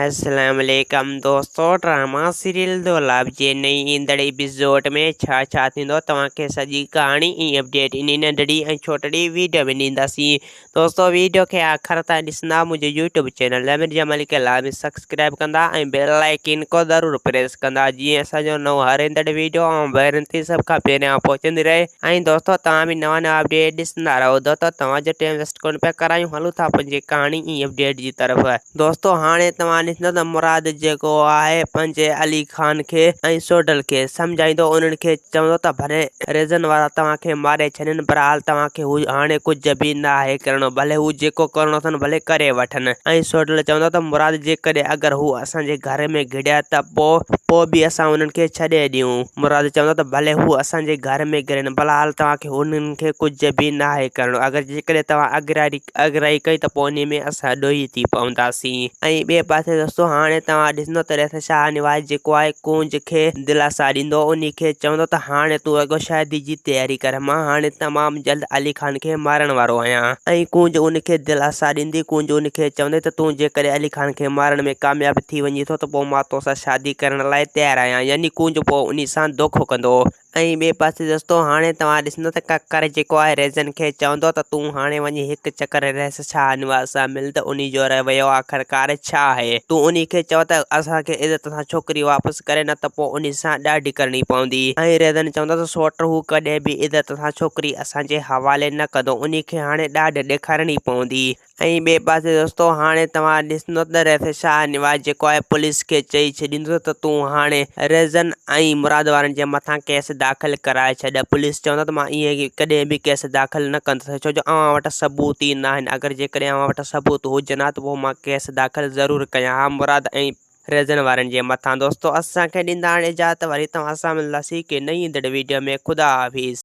اسلام عليڪم دوستو ڊراما سيريل دولاب جي نئين ايندڙ ايپيسوڊ ۾ ڇا ڇا ٿيندو توهان کي سڄي ڪهاڻي ۽ اپڊيٽ انهي ننڍڙي ۽ ڇوٽڙي ويڊيو ۾ ڏينداسين دوستو ويڊيو کي آخر تائين ڏسندا منهنجي يوٽيوب چينل امير جمالي کي لازمي سبسڪرائب ڪندا ۽ بيل آئيڪن کو ضرور پريس ڪندا جيئن اسان جو نئون هر ايندڙ ويڊيو ۽ ڀيرن تي سڀ کان پهريان پهچندي رهي ۽ دوستو توهان به نوان نوان اپڊيٽ ڏسندا رهو دوستو توهان جو ٽائيم ويسٽ ڪونه پيا ڪرايون هلون ٿا پنهنجي ڪهاڻي ۽ اپڊيٽ جي طرف. دوستو هاڻي توهان ڏسندو ته مراد جيڪو آهي پنهنجي علي خان کي ۽ سوڍل کي سمجهائيندو انهن کي چوندو ته ڀلي ريزن وارا توهان کي ماري ڇڏين بهرحال توهان کي هو هاڻي ڪجهه به ناهي ڪرڻو ڀلي هو جيڪو ڪرڻو اٿن ڀلي ڪري وٺن ۽ سوڍل چوندو ته مراد جيڪڏهن اگر هو اسان جي گهر ۾ گهڙيا ته پوء پوء به اسان انهن کي ڇڏي ڏيون مراد چوندو ته ڀلي هو اسان جي گهر ۾ گهڙن بهرحال توهان کي انهن کي ڪجهه به ناهي ڪرڻو اگر جيڪڏهن توهان اڳرائي اڳرائي ڪئي ته پوء انهي ۾ اسان ڏوهي ٿي پونداسين. ۽ ٻئي پاسي دوستو هاڻي توهان ڏسندو ته رئيس شاهه نواز جيڪو آهي ڪونج کي دلاسا ڏيندو انهي کي چوندو ته هاڻي تون رڳو شادي جي تياري ڪر مان هاڻي تمام جلد علي خان کي مارڻ وارو آهيان. ۽ ڪونج ان کي دلاسا ڏيندي ڪونج ان کي چوندي ته تون جيڪڏهن علي خان کي مارڻ ۾ ڪامياب ٿي وڃين ٿو ته پوء مان توسان شادي ڪرڻ لاء تيار آهيان يعني ڪونج پوء انهي سان دوکو ڪندو. ۽ ٻئي پاسي دوستو هاڻي توهان ڏسندو ته ڪڪر جيڪو آهي ريزن کي چوندو ته تون هاڻي وڃي هڪ چڪر رئيس شاهنواز سان مل ته انهي جو رويو آخرڪار ڇا آهي تون انهي کي چئو ته اسان کي عزت سان ڇوڪري واپس ڪري نه ته پوء انهي سان ڏاڍ ڪرڻي پوندي ۽ ريزن چوندو ته سوٽ هو ڪڏهن به عزت سان ڇوڪري اسان جي حوالي نه ڪندو انهي کي هاڻي ڏاڍ ڏيکارڻي پوندي. ۽ ٻئي پاسي دوستو هاڻي توهان ڏسندو ته رئيس شاهه نواز جيڪو آهي پوليس کي چئي ڇڏيندو ته تون هاڻي ريزن ۽ مراد وارن جي مٿان ڪيس داخل ڪرائي ڇڏ پوليس چوندو ته مان ائين ڪڏهن به ڪيس داخل نه ڪندس ڇو جو اوهان وٽ ثبوت ئي ناهن اگر جيڪڏهن اوهان وٽ ثبوت هجن ها ته پوء مان ڪيس داخل ضرور ڪيان ها مراد ۽ ريزن وارن جي مٿان دوستو اسان کي ڏيندا هاڻي اجازت وري توهان سان ملنداسين ڪنهن نئين ايندڙ ويڊيو ۾ خدا حافظ.